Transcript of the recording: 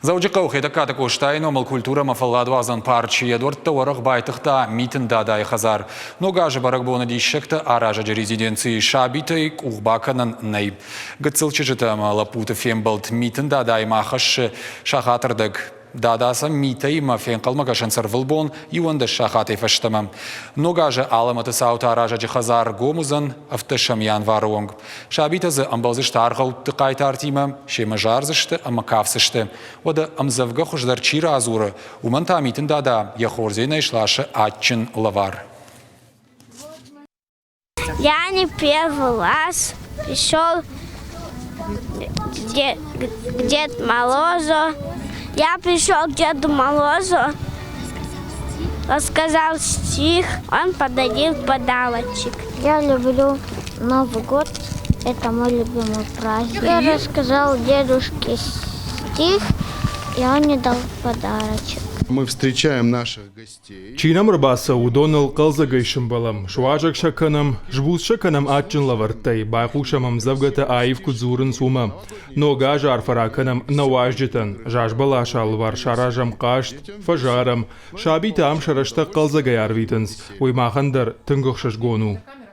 Дзӕуджыхъӕуы Хетӕгкаты Къостайы номыл культурӕ ӕмӕ фӕлладуадзӕн парчы йӕ дуӕрттӕ уӕрӕх байтыгъта Митын Дадайы хӕдзар. Ног азы бӕрӕгбоны диссӕгтӕ аразӕджы резиденцийы сабитӕй къух бакӕнӕн нӕй. Гыццыл чызджытӕ ӕмӕ лӕппуты фембӕлд Митын Дадаимӕ хӕссы сахатырдӕг. Дада сӕм митӕимӕ фенхъӕлмӕ кӕсынц ӕрвылбон 11 сахатӕй фӕстӕмӕ. Ног азы алӕмӕты цаутӕ аразӕджы хӕдзар гом уыдзӕн ӕвддӕсӕм январы онг. Сабитӕ дзы ӕмбӕлдзысты аргъӕутты хъайтартимӕ, семӕ зардзысты ӕмӕ кафдзысты. Уӕдӕ ӕмдзӕвгӕ хуыздӕр чи радзуры, уымӕн та Митын Дада йӕ хордзенӕй сласы адджын лӕвар. Я не первый раз пришел к Дед Морозу. Я пришел к Деду Морозу, рассказал стих, он подарил подарочек. Я люблю Новый год, это мой любимый праздник. Я рассказал дедушке стих, и он мне дал подарочек. Мы встречаем наших гостей. Чи нӕм ӕрбацӕуы, уыдоныл хъӕлдзӕгӕй сӕмбӕлӕм, суазӕг сӕ кӕнӕм, сбуц сӕ кӕнӕм адджын лӕвӕрттӕй, байхъусӕм ӕмдзӕвгӕтӕ аив куыд дзурынц, уымӕ. Ног аз арфӕ ракӕнӕм нӕ уазджытӕн, зазбӕласы алыварс аразӕм хъазт, фӕзарӕм. Сабитӕ ам сӕ рӕстӕг хъӕлдзӕгӕй арвитынц, уый махӕн дӕр тынг ӕхсызгон у.